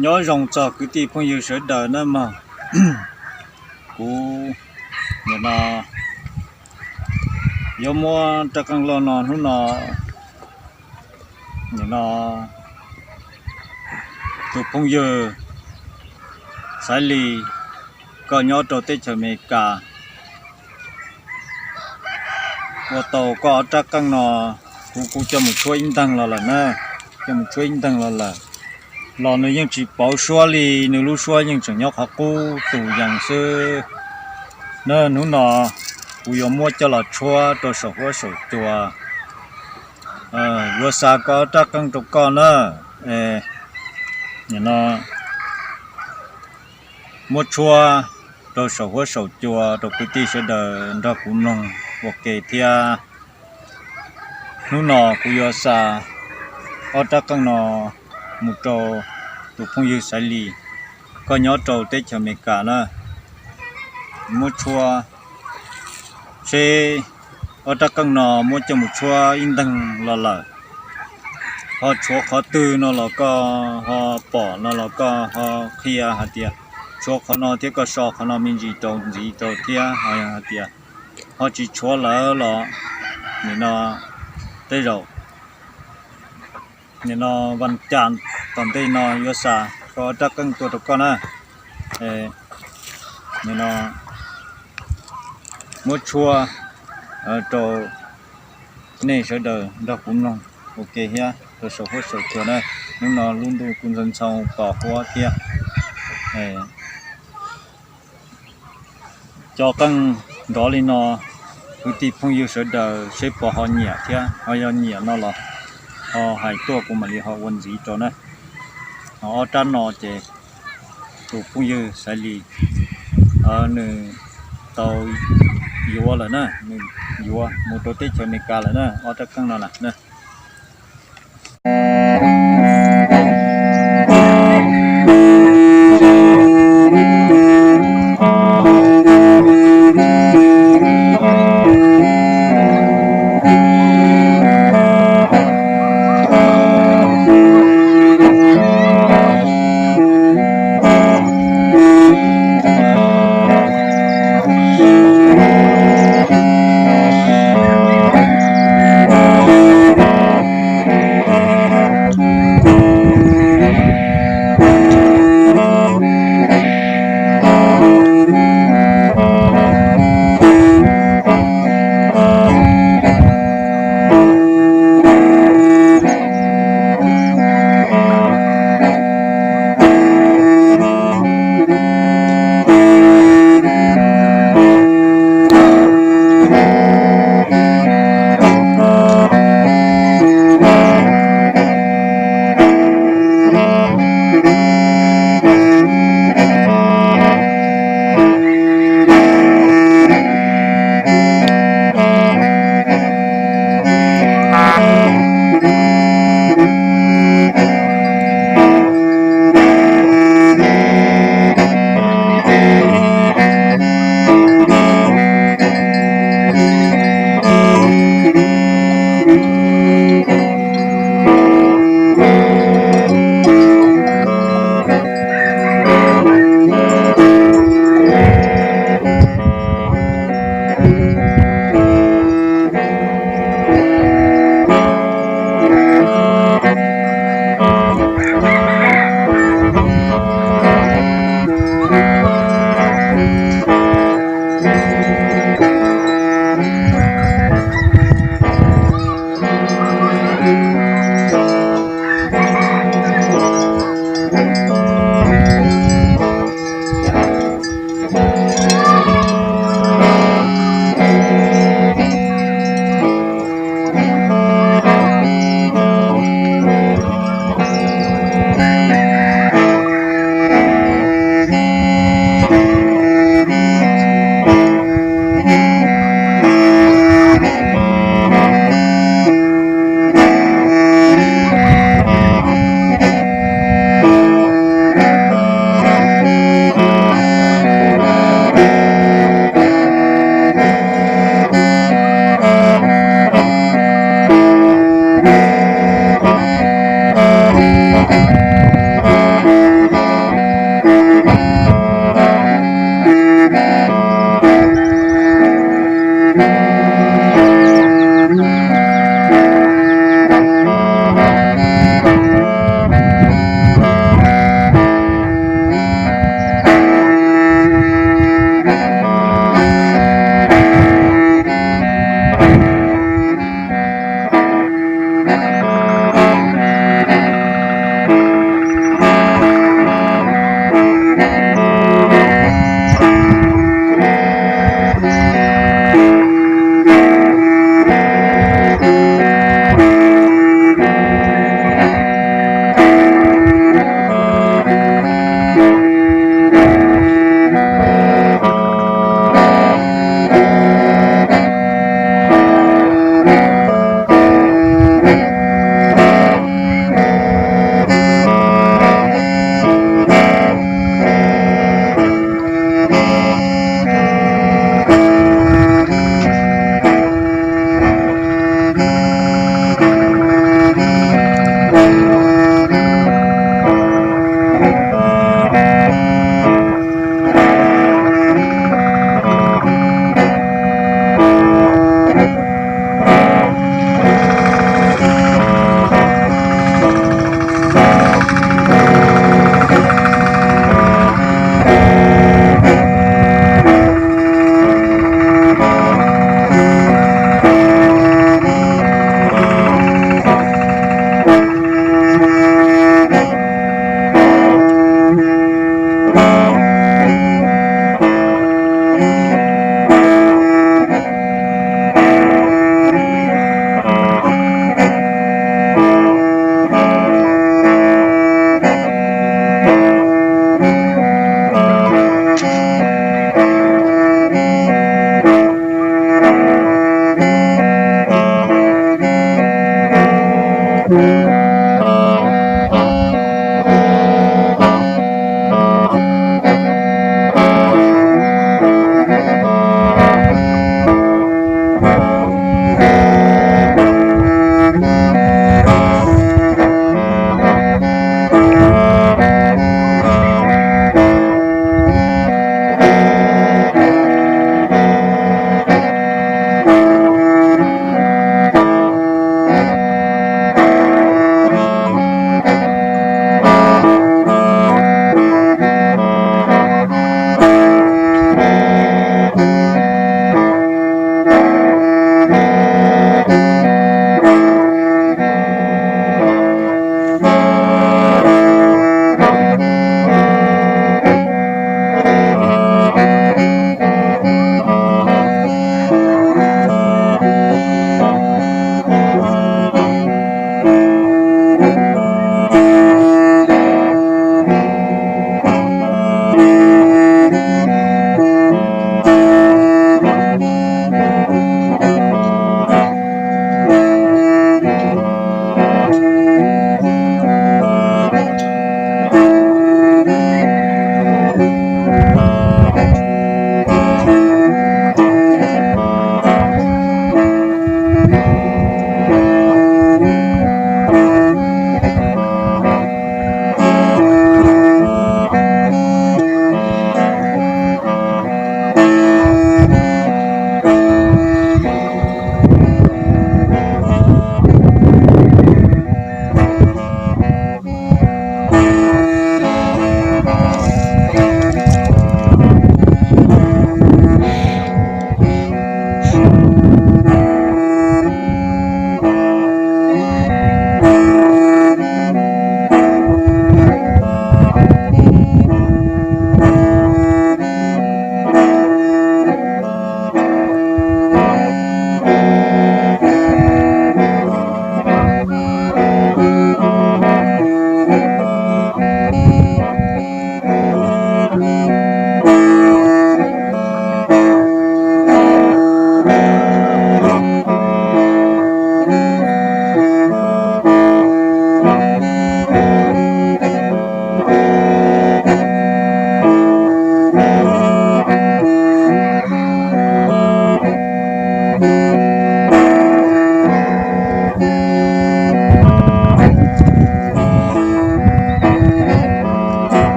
Nyob zoo txog kwv tij phooj ywg sawv daws nawb mog. Kuv nim no yuav muab rab qeej loj no hnub no, nim no tus phooj ywg Xaiv Lis, koj nyob rau teb chaws Amelikas, ua tau koj ob rab qeej no, kuv kuv coj mus tshuab ib nteeg los lawm na, coj mus tshuab ib nteeg los lawm, los nws yeej tsis pauv suab li, nws lub suab yeej tseem nyob qhov qub tus yees xwb. Na hnub no kuv yuav muab coj los tshuab rau saum huab saum cua, yuav xa koj ob rab qeej rau koj na. Nim no muab tshuab rau saum huab saum cua rau kwv tij sawv daws nrog kuv mloog ua ke thiab. Hnub no kuv yuav xa ob rab qeej no mus rau tus phooj ywg Xaiv Lis, koj nyob rau teb chaws Amelikas na. Muab tshuab, seb ob rab qeej no muab coj mus tshuab ib nteeg los lawm, ho tshuav qhov twg no los koj ho pom no los koj ho qhia hais tias tshuav qhov no thiab koj so qhov no me ntsis rau ntxiv rau thiab. Ho yog hais tias ho tsis tshuav lawm los nim no tej zaum nim no vas cas tom ntej no yuav xa koj ob rab qeej tuaj rau koj na. Nim no muab tshuab rau nej sawv daws nrog kuv mloog ua ke thiab rau saum huab saum cua na. Hnub no lub ntuj kuj ntxhov ntxhov pos huab thiab. Cov qeej nrov li no, kwv tij phooj ywg sawv daws seb puas ho nyiam thiab, ho yog nyiam no los ho hais tuaj kuv mam li ho ua ntxiv rau na. Ho ob rab no ces tus phooj ywg Xaiv Lis nws tau yuav lawm na, nws yuav mus rau teb chaws Amelikas lawm na, ob rab qeej no na.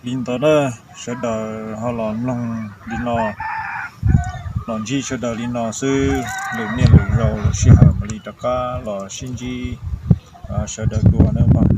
Li ntawd na, sawv daws ho los mloog li no, los ntsib sawv daws li no xwb, lwm niaj lwm zaus lwm sij hawm mam li rov qab los sib ntsib, sawv daws dua nawb mog.